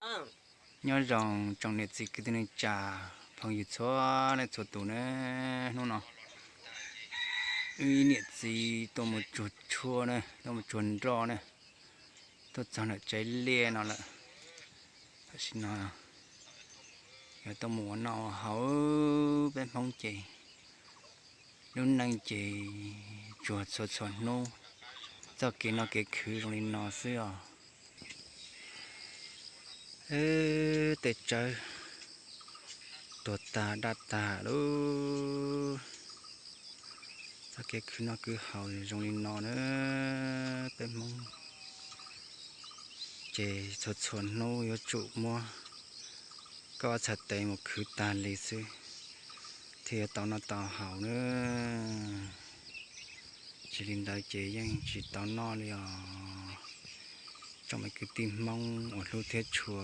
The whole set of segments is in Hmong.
Nyob zoo tsoom niam txiv kwv tij neej tsa phooj ywg txhua leej txhua tus na. Hnub no wb niam txiv tuaj mus tsuag tshuaj na, tuaj mus tsuag nroj na, tuaj txog ntawm tsev liaj no lawm. Tam sim no yog tuaj mus ua noj ua haus, peb Hmoob ces lub neej ces tsuag txhua txhua hnub, txoj kev noj kev khwv zoo li no xwb os. Tej tsawb tuag tag daj tag lawm. Txoj kev khwv noj khwv haus zoo li no na, peb Hmoob ces txhua txhua hnub yuav tsum muab koj ob txhais tes mus khwv tag li xwb thiaj yuav tau noj tau haus na. Tsis li ntawd ces yeej tsis tau noj li os. Tsoom me kwv tij Hmoob uas hlub thiab tshua,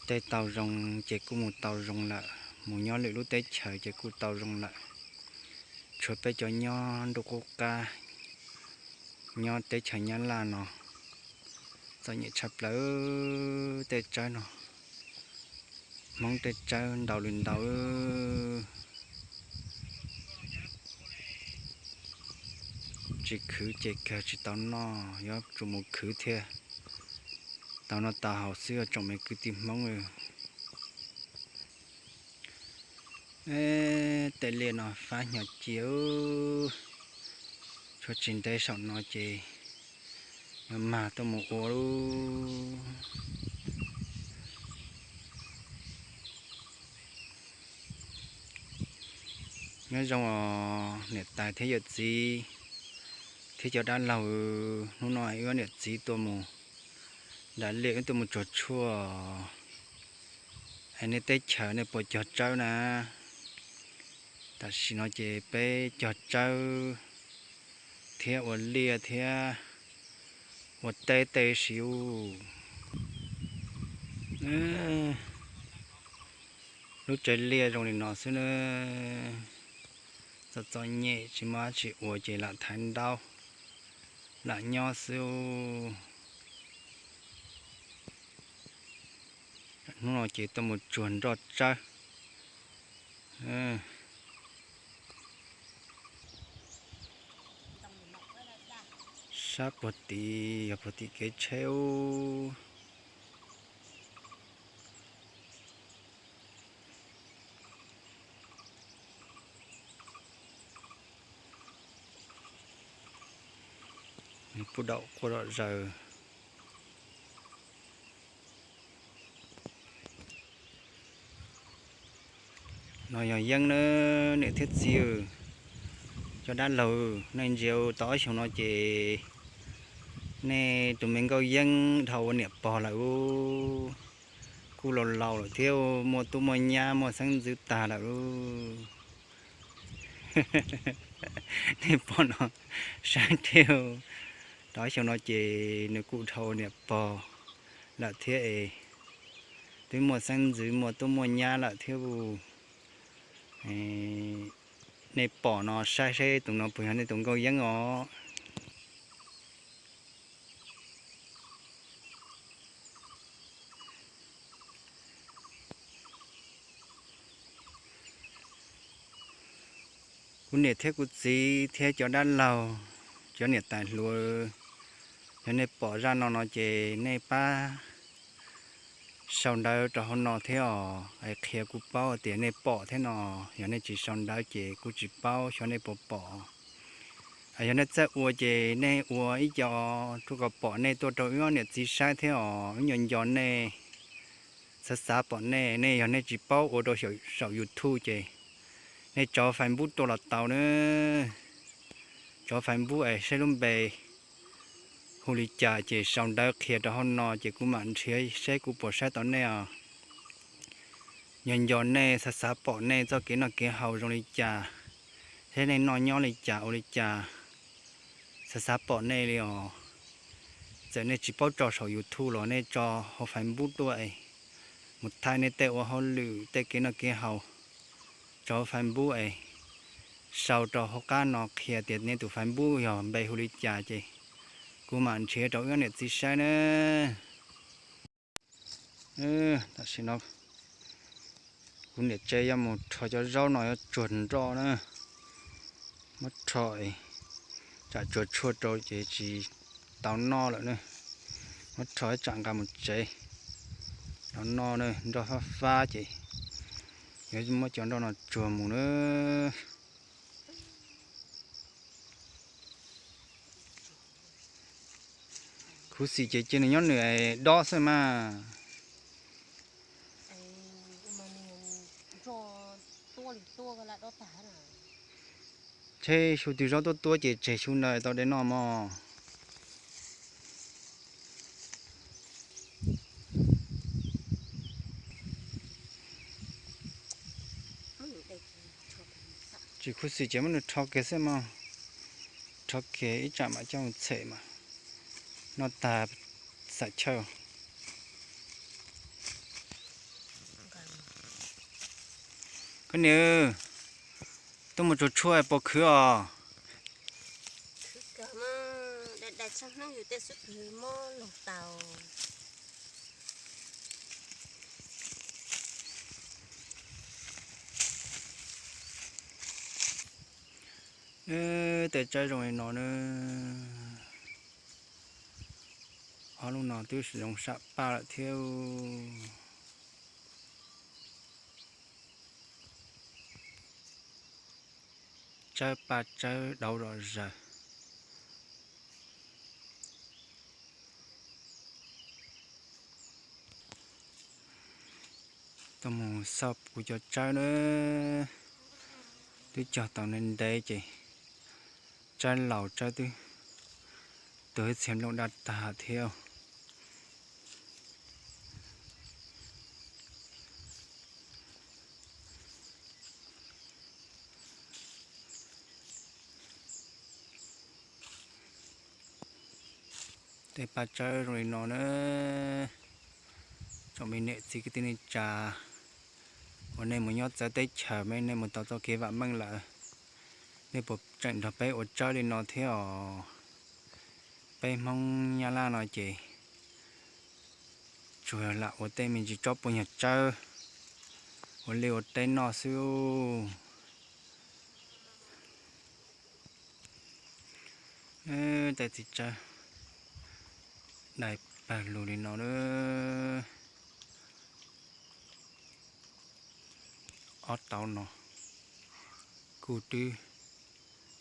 tej tau zoo ces kuj mus tau zoo lawm, mus nyob lwm lub teb chaws ces kuj tau zoo lawm. Tshuav peb cov nyob ntuj qub qab, nyob teb chaws Nyab Laj no txom nyem tshaj plaws. Tej tsawb no, Hmoob tej tsawb ntau li ntau, tsis khwv ces kawg tsis tau noj, yuav tsum mus khwv thiaj tau noj tau haus xwb os tsoom me kwv tij Hmoob. Tej liaj no fab hnyo cia, tshuav tsis ntev saum no ces yuav mag tuaj mus ua lub. Nyob zoo os niam tais thiab yawm txiv thiab cov dab laug, hnub no wb niam txiv tuaj mus nram liaj, wb tuaj mus tsuag tshuaj. Es nej teb chaws nej puas cog tsawb na? Tam sim no ces peb cog tsawb thiab ua liaj thiab ua teb tej siv. Lub tsev liaj zoo li no xwb na, txom txom nyem tsis muaj dab tsi ua ces lam thaiv ntaub lam nyob xwb. Hnub no ces tuaj mus tsuag nroj tsawb. Sab puag tim yog puag tim kev tsheb ub. Puj daum quaj dom zaws. No yog yeeb na, niam thiab txiv, cov dab laug, nej ntsia tau ob xyoos no ces nej tus me nkauj yeeb dhau ua niam pog lawm ub. Kuj laus laus lawm thiab muaj tub muaj nyab muaj xeeb ntxwv tag lawm ub. Nej pom no saib thiab, tau ob xyoos no ces nws kuj dhau ua niam pog lawm thiab es twb muaj xeeb ntxwv muaj tub muaj nyab lawm thiab ub. Nej pom no saib seb tus no puas yog nej tus nkauj yeeb os. Kuv niam thiab kuv txiv thiab cov dab laug, cov niam tais hluas, yog nej pom zaj no no ces nej pab sau ntawv rau hauv no thiab os, es qhia kuv paub tias nej pom thiab no. Yog nej tsis sau ntawv ces kuv tsis paub xyov nej puas pom. Yog nej txawj ua ces nej ua ib co rau kom pom nej tuaj rau wb ob niam txiv saib thiab os, wb nco nco nej, xav xav pom nej. Nej yog nej tsis paub ua rau saum YouTube ces nej tso Facebook tuaj los tau na. Tso Facebook es saib lub npe hu li cas ces sau ntawv qhia rau hauv no ces kuv mam nrhiav seb kuv puas saib tau nej os. Nco nco nej, xav xav pom nej txoj kev noj kev haus zoo li cas, thiab nej noj nyob li cas ua li cas, xav xav pom nej li os. Txawm nej tsis paub tso saum YouTube los nej tso hauv Facebook tuaj es mus thaij nej tej ua hauj lwm tej kev noj kev haus, tso hauv Facebook es sau rau hauv qab no qhia tias nej tus Facebook yog npe hu li cas ces kuv mam nrhiav rau wb niam txiv saib na. Tam sim no kuv niam tsev yuav mus rho cov zaub no yuav tsuag nroj na. Muab rho, tsam tsuag tshuaj rau ces tsis tau noj lawm na. Muab rho tsam nqa mus tsev tau noj na. Nroj fab fab ces yuav muab cov nroj no tsuag mus na. Khuv xim ces cia nws nyob nws dob xwb mas. Tseg xyu twg zaub tuab tuab ces tseg xyu ntawd tau de noj mog. Tsis khuv xim ces muab nws rho kiag xwb mog. Rho kiag ib tsam mam coj mus txhem mas noj tag xam chawj. Koj niam, tuaj mus tsuag tshuaj puas khwv os? Tej tsawb zoo li no na. Ob lub no twb zoo sam paj lawm thiab. Tsawb paj tsawb dauv zom zaws. Tuaj mus xauj kuv cov tsawb na. Twb cog tau ntev ntev ces tsawb laus tsawb twb tuag ib txhia nplooj daj tag thiab. Tej paj tsawb zoo li no na. Tsoom me niam txiv kwv tij neej tsa uas nej mus nyob txawv teb chaws mas nej mus tau txoj kev vam meej lawm, nej puas tseem nrog peb ua tsawb li no thiab os? Peb Hmoob Nyab Laj no ces tsuas lam ua tej me ntsis tsob puas nyuag tsawb ua liaj ua teb noj xwb. Tej txiv tsawb dai pawg lug li no na. Ob tauv no kuj twb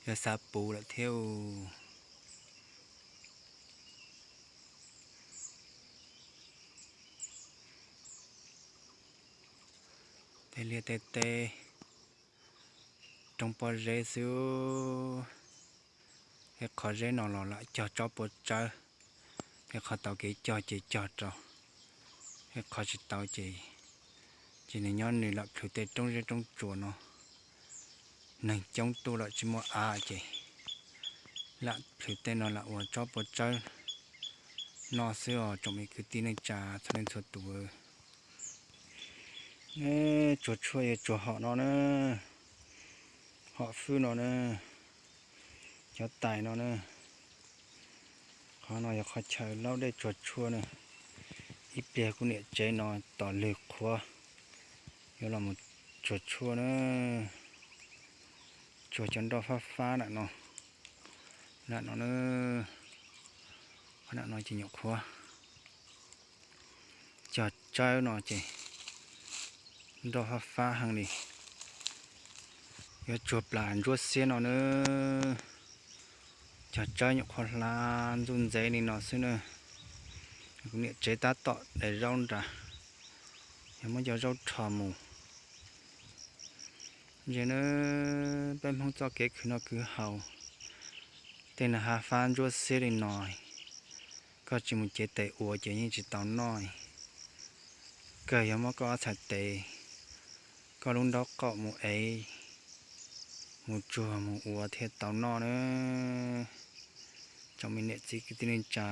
yuav xav puv lawm thiab. Tej liaj tej teb roob pob zeb xwb. Tej qhov zeb no los lam cog tsob puas tsawb. Tej qhov tau kev cog ces cog rau, tej qhov tsis tau ces, ces nws nyob nws lam plhws tej roob zeb roob tsuas no. Neeg coob tuaj lawm tsis muaj av ces lam plhws tej no lam ua tsob puas tsawb noj xwb os tsoom me kwv tij neej tsa txhua leej txhua tus. Tsuag tshuaj yog tsuag hom no na, hom fwb no na, cov tais no na. Qhov no yog qhov chaw laub dej tsuag tshuaj na. Ib pliag kuv niam tsev no tom lwg qhuav yuav los mus tsuag tshuaj na. Tsuag cov nroj fab fab lam no, lam no na. Qhov lam no ces nyuam qhuav cog tsawb no ces nroj fab fab heev li. Yuav tsuag plas ntsuab xiab no na. Cog tsawb nyuam qhuav hla ntxuj ntxev li no xwb na. Kuv niam tsev tab tom daim zaub nrad, yog muab cov zaub rho mus. Ntsia na, peb Hmoob txoj kev khwv noj khwv haus, tej nag hav fab ntsuab xiab li no, koj tsis mus cev tes ua ces yeej tsis tau noj. Kawg yog muab koj ob txhais tes, koj lub nraub qaum mus ev, mus tsuag mus ua thiaj tau noj na. Tsoom me niam txiv kwv tij neej tsa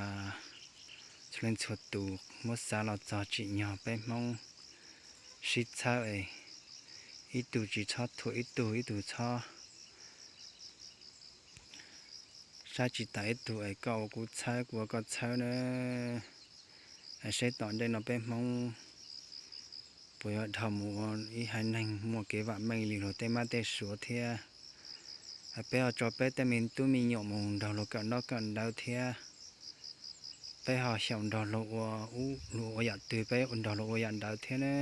txhua leej txhua tus, muab xav los txog tsim nyog peb Hmoob sib txhawb es ib tug tsis txhob thuam ib tug, ib tug txhob saib tsis tas ib tug es koj ua kuv txhawb kuv ua koj txhawb na. Seb tom ntej no peb Hmoob puas yuav dhau mus ua ib haiv neeg muaj kev vam meej li luag tej mab tej suav thiab. Peb ho tso peb tej me tub me nyuam mus nrog luag kawm ntaub kawm ntawv thiab. Peb ho xyaum nrog luag ua, luag ua yam twg peb nrog luag ua yam ntawd thiab ne.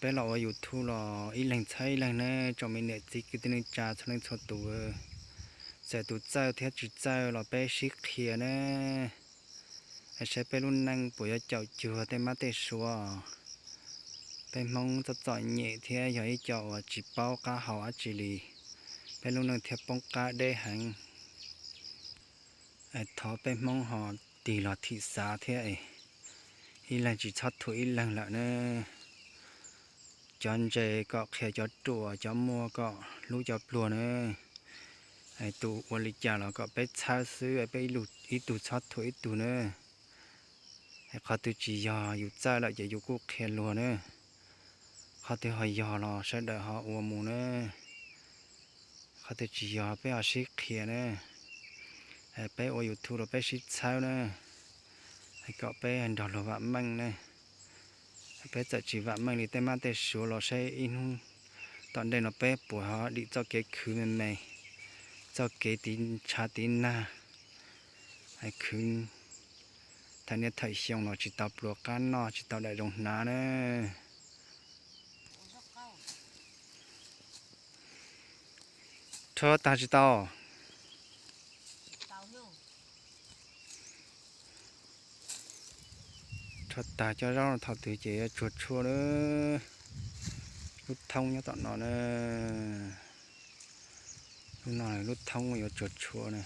Peb los ua YouTube los ib leeg txhawb ib leeg ne, tsoom me niam txiv kwv tij neej tsa txhua leej txhua tus, txawm tus txawj thiab tsis txawj los peb sib qhia ne. Saib peb lub neej puas yuav caum cuag tej mab tej suav. Peb Hmoob txom txom nyem thiab yog ib co uas tsis paub qab hau dab tsi li, peb lub neej thiaj poob qab deb heev. Thov peb Hmoob ho tig los thim xav thiab, ib leeg tsis txhob thuam ib leeg lawm ne. Cov ntse kom qhia cov ruam, cov muaj kom hlub cov pluag na. Tus ua li cas los kom peb txhawb xwb, peb ib tug txhob thuam ib tug na. Qhov twg tsis yog yus txawj lawm ces yus kuj qhia luag na. Qhov twg ho yog los sawv daws ho ua mus na. Qhov twg tsis yog peb ho sib qhia na. Peb ua YouTube los peb sib txhawb na, kom peb nrog luag vam meej na. Peb txawm tsis vam meej li tej mab tej suav los saib ib hnub tom ntej no peb puas ho dim txoj kev khwv me me, txoj kev tiv ntshav tiv nag, khwv thawm niaj thawm xyoo los tsis tau pluas qab noj, tsis tau daim zoo hnav na. Rho tag tsis tau? Rho tag cov zaub no thaum twg ces yuav tsuag tshuaj na. Lub thoob nyob tom no na. Lub no lub thoob yuav tsuag tshuaj na.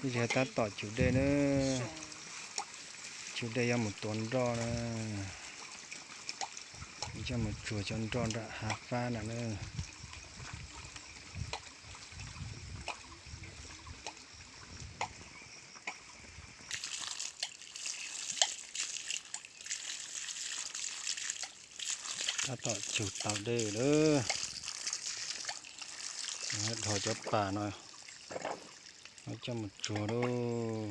Ib zig tab tom cug dej na, cug dej yuav mus tua nroj na, coj mus tsuag cov nroj nram hav fab na na. Tab tom cug tau dej lawm, dhos cov pas no coj mus tsuag lauj.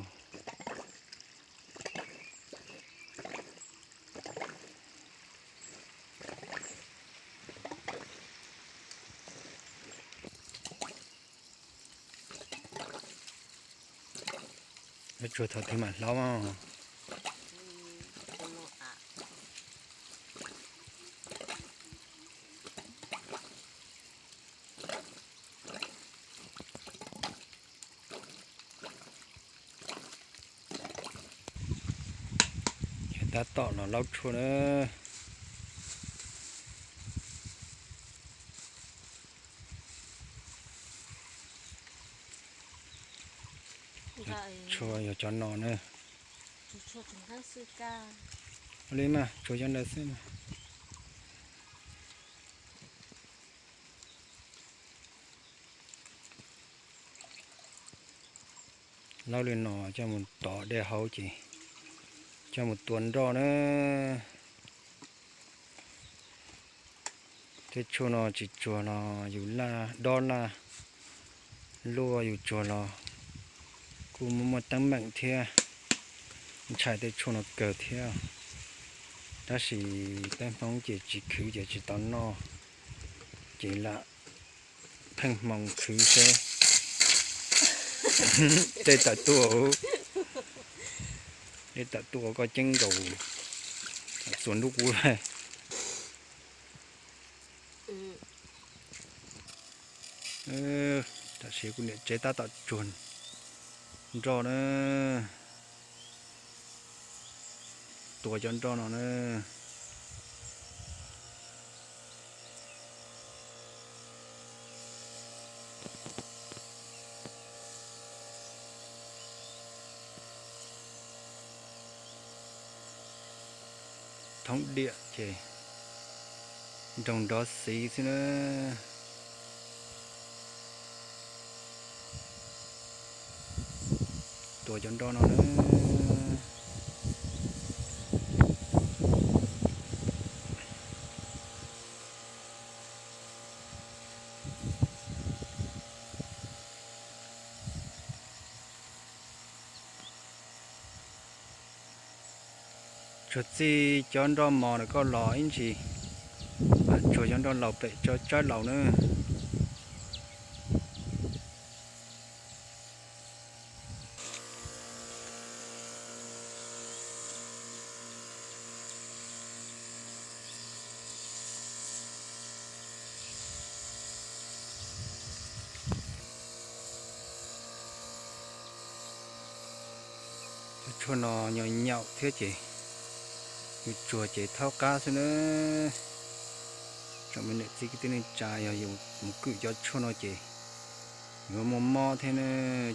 Yuav tsuag thaum twg mam hlauv os? Tab tom los laub tshuaj na. Tshuaj yog cov no na. Ua li mas tsuag cov ntawd xwb mas. Laub li no coj mus tov dej haub ces coj mus tua nroj na. Tej tshuaj no tsis tsuag los yus laj dob laj luaj, yus tsuag los kuj muaj muaj teeb meem thiab, ntshai tej tshuaj no kawg thiab. Tab sis peb Hmoob ces tsis khwv ces tsis tau noj, ces lam pheej hmoo khwv seb dej tawm tuaj, dej tawm tuaj koj ceeb nkaus txuas nruab kuv lawm. Tam sim kuv niam tsev tab tom tsuag nroj na, tua cov nroj no na. Thoob diam ces nroog nrov xiv xwb na. Tua cov nroj no na. Txij cov nroj mos ntawm koj los ib ntsis, mam tsuag cov nroj laus pem cov tsawb laus na. Cov tshuaj no nyaum nyaum thiab ces yus tsuag ces thaub qab xwb na. Tsoom me niam txiv kwv tij neej tsa, yog yus mus kwm cov tshuaj no ces yuav muaj mob thiab na,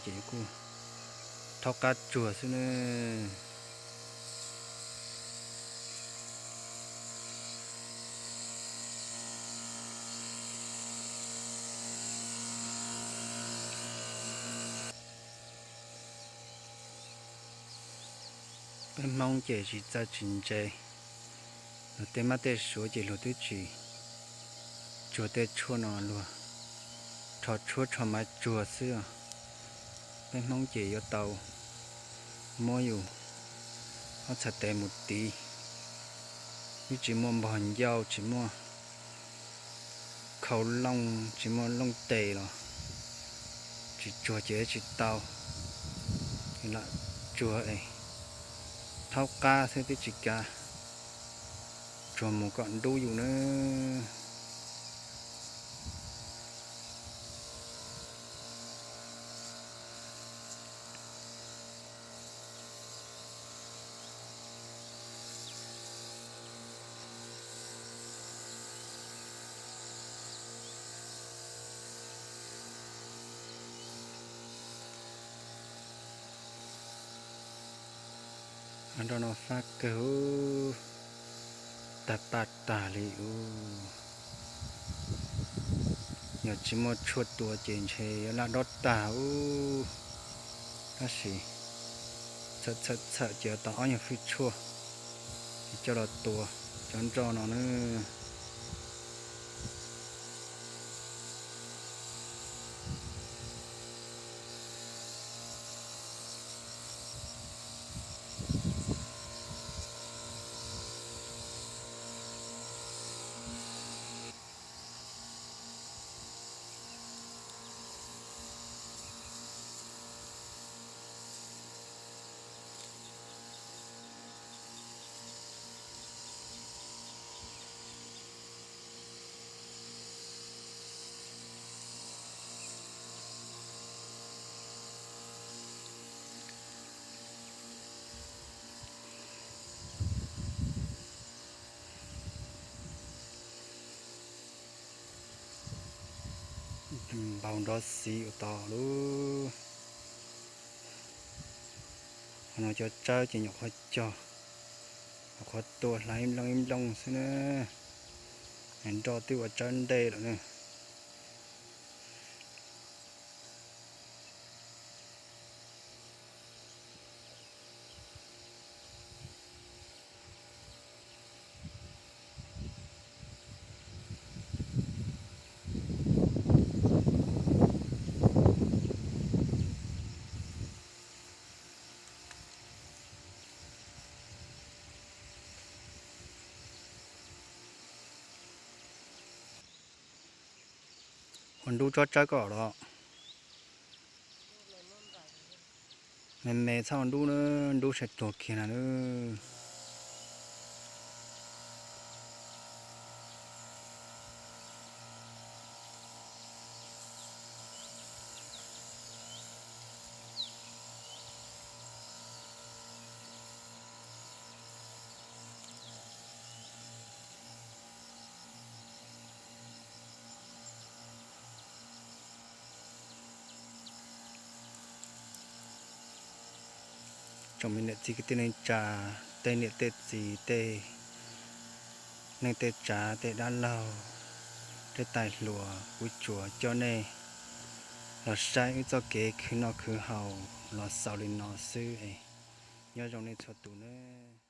ces yus kuj thaub qab tsuag xwb na. Peb Hmoob ces tsis txawj tsis ntse, luag tej mab tej suav ces luag twb tsis tsuag tej tshuaj no, luag rho tshuaj rho maiv tsuag xwb os. Peb Hmoob ces yuav tau muab yus ob txhais tes mus tiv, twb tsis muaj npog ncauj, tsis muaj khau looj, tsis muaj looj tes los tsis tsuag ces tsis tau. Lam tsuag es thaub qab xwb twb tsis kav, tsuag mus kom ntub yus nawb. Nroj no fab kawg ub, tag paj tag li ub. Yog tsis muaj tshuaj tua ces ntshe yuav laj dob tag ub. Tab sis txhawm txhawm txhawm ces tau ob nyuag fwj tshuaj es coj los tua cov nroj no na. Npau nrov xiv ua tau lub, qhov no cov tsawb ces nyuam qhuav cog, nyuam qhuav tua hlais ib nplooj ib nplooj xwb na. Nroj twb ua tsawb ntej lawm na. Ua ntub tsob tsawb koj los. Me me txhob ua ntub na, ntub sai tuag kiag na. Tsoom me niam txiv kwv tij neej tsa, tej niam tej txiv, tej neej tej tsav, tej dab laug, tej tais hluas, kuv tsuas coj nej los saib wb txoj kev khwv noj khwv haus los xaus li no xwb es nyob zoo nej txhua tus nawb.